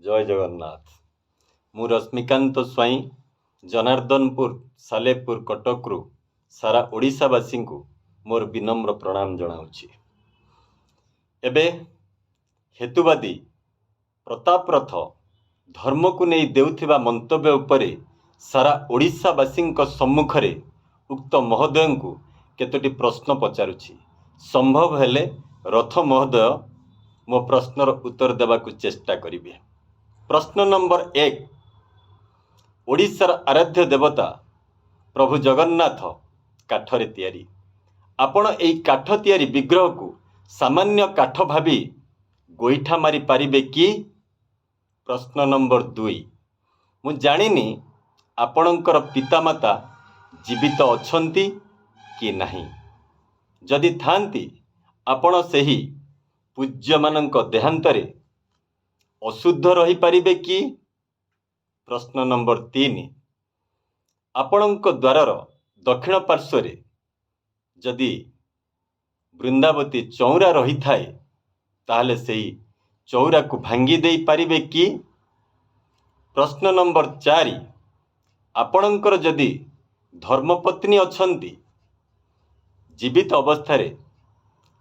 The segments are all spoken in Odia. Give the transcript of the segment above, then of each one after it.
ଜୟ ଜଗନ୍ନାଥ। ମୁଁ ରଶ୍ମିକାନ୍ତ ସ୍ୱାଇଁ, ଜନାର୍ଦ୍ଦନପୁର, ସାଲେପୁର, କଟକରୁ ସାରା ଓଡ଼ିଶାବାସୀଙ୍କୁ ମୋର ବିନମ୍ର ପ୍ରଣାମ ଜଣାଉଛି। ଏବେ ହେତୁବାଦୀ ପ୍ରତାପ ରଥ ଧର୍ମକୁ ନେଇ ଦେଉଥିବା ମନ୍ତବ୍ୟ ଉପରେ ସାରା ଓଡ଼ିଶାବାସୀଙ୍କ ସମ୍ମୁଖରେ ଉକ୍ତ ମହୋଦୟଙ୍କୁ କେତୋଟି ପ୍ରଶ୍ନ ପଚାରୁଛି। ସମ୍ଭବ ହେଲେ ରଥ ମହୋଦୟ ମୋ ପ୍ରଶ୍ନର ଉତ୍ତର ଦେବାକୁ ଚେଷ୍ଟା କରିବେ। ପ୍ରଶ୍ନ ନମ୍ବର 1। ଓଡ଼ିଶାର ଆରାଧ୍ୟ ଦେବତା ପ୍ରଭୁ ଜଗନ୍ନାଥ କାଠରେ ତିଆରି। ଆପଣ ଏଇ କାଠ ତିଆରି ବିଗ୍ରହକୁ ସାମାନ୍ୟ କାଠ ଭାବି ଗୋଇଠା ମାରି ପାରିବେ କି? ପ୍ରଶ୍ନ ନମ୍ବର 2। ମୁଁ ଜାଣିନି ଆପଣଙ୍କର ପିତାମାତା ଜୀବିତ ଅଛନ୍ତି କି ନାହିଁ। ଯଦି ଥାଆନ୍ତି, ଆପଣ ସେହି ପୂଜ୍ୟମାନଙ୍କ ଦେହାନ୍ତରେ ଅଶୁଦ୍ଧ ରହିପାରିବେ କି? ପ୍ରଶ୍ନ ନମ୍ବର 3। ଆପଣଙ୍କ ଦ୍ୱାରର ଦକ୍ଷିଣ ପାର୍ଶ୍ୱରେ ଯଦି ବୃନ୍ଦାବତୀ ଚଉରା ରହିଥାଏ, ତାହେଲେ ସେହି ଚଉରାକୁ ଭାଙ୍ଗି ଦେଇପାରିବେ କି? ପ୍ରଶ୍ନ ନମ୍ବର 4। ଆପଣଙ୍କର ଯଦି ଧର୍ମପତ୍ନୀ ଅଛନ୍ତି, ଜୀବିତ ଅବସ୍ଥାରେ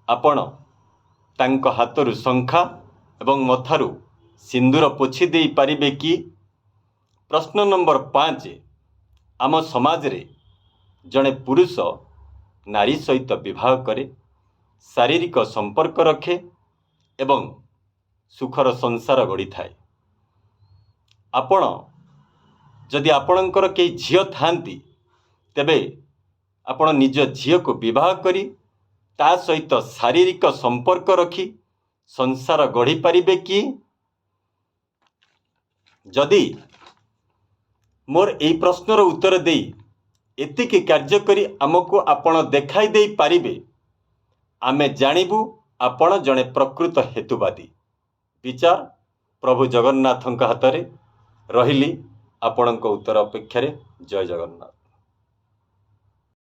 ଆପଣ ତାଙ୍କ ହାତରୁ ଶଙ୍ଖା ଏବଂ ମଥାରୁ ସିନ୍ଦୁର ପୋଛି ଦେଇପାରିବେ କି? ପ୍ରଶ୍ନ ନମ୍ବର 5। ଆମ ସମାଜରେ ଜଣେ ପୁରୁଷ ନାରୀ ସହିତ ବିବାହ କରେ, ଶାରୀରିକ ସମ୍ପର୍କ ରଖେ ଏବଂ ସୁଖର ସଂସାର ଗଢ଼ିଥାଏ। ଆପଣ ଯଦି ଆପଣଙ୍କର କେହି ଝିଅ ଥାଆନ୍ତି, ତେବେ ଆପଣ ନିଜ ଝିଅକୁ ବିବାହ କରି ତା ସହିତ ଶାରୀରିକ ସମ୍ପର୍କ ରଖି ସଂସାର ଗଢ଼ିପାରିବେ କି? ଯଦି ମୋର ଏଇ ପ୍ରଶ୍ନର ଉତ୍ତର ଦେଇ ଏତିକି କାର୍ଯ୍ୟ କରି ଆମକୁ ଆପଣ ଦେଖାଇ ଦେଇପାରିବେ, ଆମେ ଜାଣିବୁ ଆପଣ ଜଣେ ପ୍ରକୃତ ହେତୁବାଦୀ। ବିଚାର ପ୍ରଭୁ ଜଗନ୍ନାଥଙ୍କ ହାତରେ ରହିଲି। ଆପଣଙ୍କ ଉତ୍ତର ଅପେକ୍ଷାରେ। ଜୟ ଜଗନ୍ନାଥ।